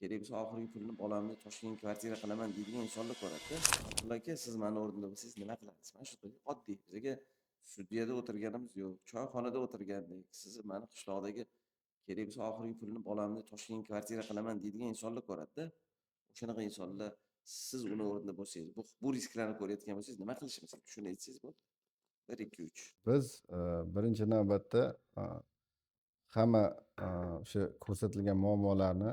Kerak bo'lsa, oxirgi pulni bolamni Toshkentga kvartira qilaman deydigan insonlar ko'radida. Abdulla aka, siz mani o'rnimda bo'lsangiz, nima qilardingiz? Mana shu oddiy, bizaga studiyada o'tirganimiz yo'q, choyxonada o'tirgandik. Sizni mani qishloqdagi kerak bo'lsa, oxirgi pulni bolamni Toshkentga kvartira qilaman deydigan insonlar ko'radida. O'shanaqa insonlar, siz uni o'rnida bo'lsangiz, bu risklarni ko'rayotgan bo'lsangiz, nima qilishimiz kerak? Shuni aytsangiz bo'ldi. 1, 2, 3. Biz birinchi navbatda hamma o'sha ko'rsatilgan muammolarni,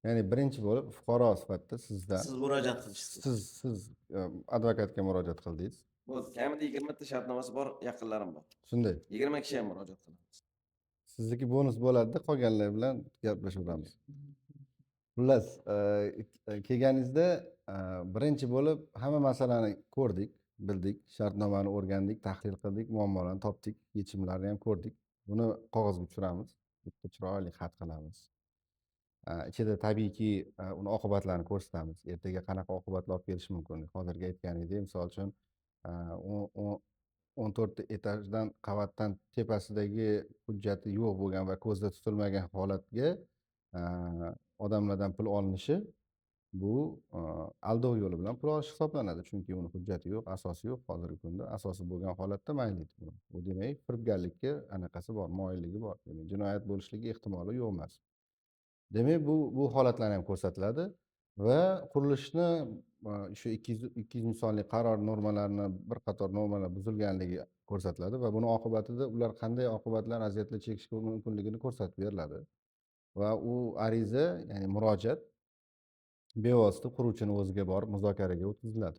ya'ni birinchi bo'lib fuqaro sifatida sizdan Siz murojaat qilishingiz. Siz advokatga murojaat qildingiz. Bo'ldi, kamida 20 ta shartnomasi bor yaqinlarim bor. Shunday. 20 kishi ham murojaat qilamiz. Sizniki bonus bo'ladida, qolganlar bilan gaplashaveramiz. Xullas, kelganingizda birinchi bo'lib hamma masalani ko'rdik, bildik, shartnomani o'rgandik, tahlil qildik, muammolarni topdik, yechimlarini ham ko'rdik. Buni qog'ozga tushiramiz, bitta chiroyli xat qilamiz. Ichida tabiiyki uni oqibatlarini ko'rsatamiz. Ertaga qanaqa oqibatlar olib kelishi mumkin. Hozirgi aytganingizdek, misol uchun, 14 ta etajdan, qavatdan tepasidagi hujjati yo'q bo'lgan va ko'zda tutilmagan holatga odamlardan pul olinishi, bu aldov yo'li bilan pul olish hisoblanadi. Chunki uni hujjati yo'q, asosi yo'q hozirgi kunda. Asosi bo'lgan holatda mayli. Bu demak, firibgarlikka anaqasi bor, moyilligi bor. Demak, jinoyat bo'lishligi ehtimoli yo'q emas. Demak, bu holatlar ham ko'rsatiladi va qurilishni shu 200 sonli qaror normalarini, bir qator normalar buzilganligi ko'rsatiladi va buni oqibatida ular qanday oqibatlar, aziyatlar chekishi mumkinligini ko'rsatib beriladi. Va u ariza, ya'ni murojaat bevosita quruvchini o'ziga borib muzokaraga o'tkaziladi.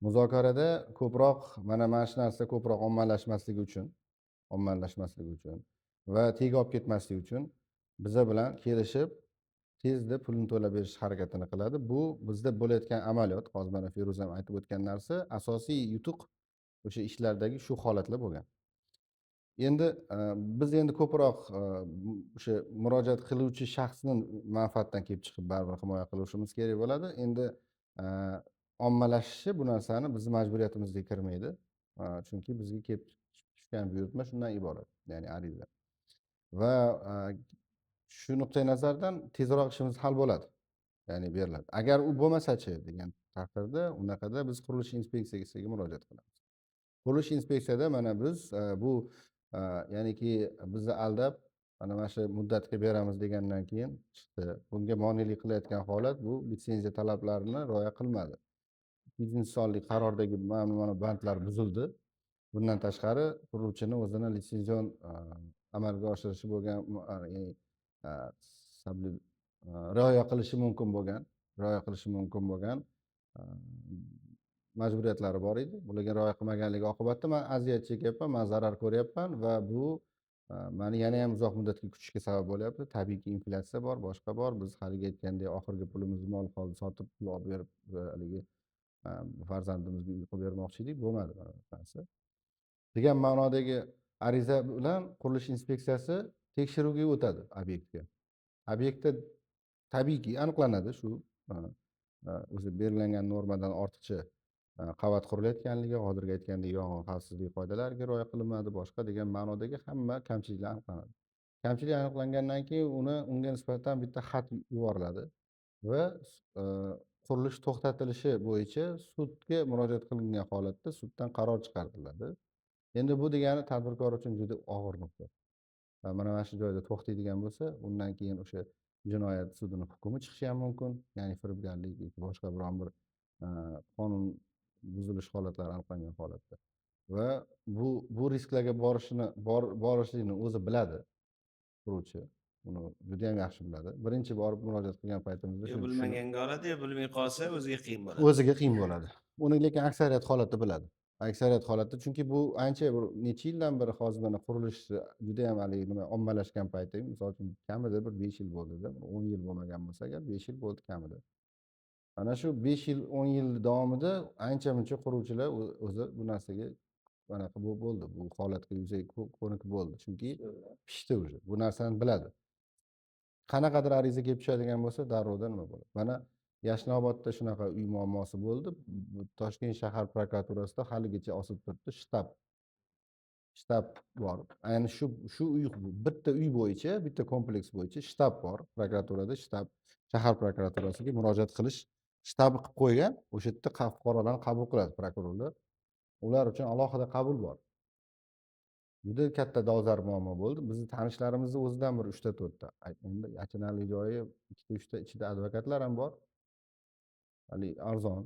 Muzokarada ko'proq mana shu narsa ko'proq ommalashmasligi uchun va tegi olib ketmasligi uchun biza bilan kelishib, tezda pulni to'lab berish harakatini qiladi. Bu bizda bo'layotgan amaliyot. Hozir mana Feruz ham aytib o'tgan narsa, asosiy yutuq o'sha ishlardagi shu holatlar bo'lgan. Endi biz endi ko'proq o'sha murojaat qiluvchi shaxsni manfaatidan kelib chiqib baribir himoya qilishimiz kerak bo'ladi. Endi ommalashishi, bu narsani bizni majburiyatimizga kirmaydi. Chunki bizga kelib tushgan buyurtma shundan iborat, ya'ni ariza. Va shu nuqtai nazardan tezroq ishimiz hal bo'ladi, ya'ni beriladi. Agar u bo'lmasachi degan taqdirda, unaqada biz qurilish inspeksiyasiga murojaat qilamiz. Qurilish inspeksiyada mana biz bu ya'niki bizni aldab, mana shu muddatga beramiz degandan keyin chiqdi. Bunga monelik qilayotgan holat, bu litsenziya talablarini rioya qilmadi. 200 sonli qarordagi mana bandlar buzildi. Bundan tashqari, quruvchini o'zini litsenzion amalga oshirishi bo'lgan, ya'ni rioya qilishi mumkin bo'lgan majburiyatlari bor edi. Bularga rioya qilmaganligi oqibatida man aziyat chekyapman, man zarar ko'ryapman va bu mani yana ham uzoq muddatga kutishga sabab bo'lyapti. Tabiiyki, inflyatsiya bor, boshqa bor. Biz haligi aytgandek, oxirgi pulimizni mol holda sotib, pul olib berib, haligi farzandimizga uy qilib bermoqchi edik, bo'lmadi mana bu narsa degan ma'nodagi ariza bilan qurilish inspeksiyasi tekshiruvga o'tadi obyektga. Obyektda tabiiyki aniqlanadi shu o'zi belgilangan normadan ortiqcha qavat qurilayotganligi, hozirgi aytgandek, yong'in xavfsizligi qoidalariga rioya qilinmadi, boshqa degan ma'nodagi hamma kamchiliklar aniqlanadi. Kamchilik aniqlangandan keyin unga nisbatan bitta xat yuboriladi va qurilish to'xtatilishi bo'yicha sudga murojaat qilingan holatda suddan qaror chiqariladi. Endi bu degani tadbirkor uchun juda og'ir nuqta. Va mana shu joyda to'xtaydigan bo'lsa, undan keyin o'sha jinoyat sudini hukmi chiqishi ham mumkin, ya'ni firibgarlik yoki boshqa biron bir qonun buzilish holatlari aniqlangan holatda. Va bu risklarga borishlikni o'zi biladi quruvchi. Uni juda ham yaxshi biladi. Birinchi borib murojaat qilgan paytimizda Yo shuni tushunib bilmaganga oladi, yo bilmay qolsa, o'ziga qiyin bo'ladi. O'ziga qiyin bo'ladi. Uni lekin aksariyat holatda biladi. Aksariyat holatda, chunki bu ancha bir necha yildan beri, hozir mana qurilish judayam haligi nima, ommalashgan payti, misol uchun, kamida bir 5 yil bo'ldida, 10 yil bo'lmagan bo'lsa agar, 5 yil bo'ldi kamida. Mana shu 5 yil, 10 yil davomida ancha muncha quruvchilar o'zi bu narsaga anaqa bo'ldi. Bu holatga yuzaga ko'nikib bo'ldi. Chunki pishdi уже. Bu narsani biladi. Qanaqadir ariza kelib tushadigan bo'lsa, darrovda nima bo'ladi? Mana Yashnobodda shunaqa uy muammosi bo'ldi. Bu Toshkent shahar prokuraturasida haligacha osilib turibdi shtab. Shtab bor. Ayni shu uy, bitta uy bo'yicha, bitta kompleks bo'yicha shtab bor. Prokuraturada shtab, shahar prokuraturasiga murojaat qilish shtabi qilib qo'ygan. O'sha yerda fuqarolarni qabul qiladi prokurorlar. Ular uchun alohida qabul bor. Juda katta dolzarb muammo bo'ldi. Bizni tanishlarimizni o'zidan bir uchta, to'rtta. Endi achinarli joyi, ikkita, uchta ichida advokatlar ham bor. Haligi arzon.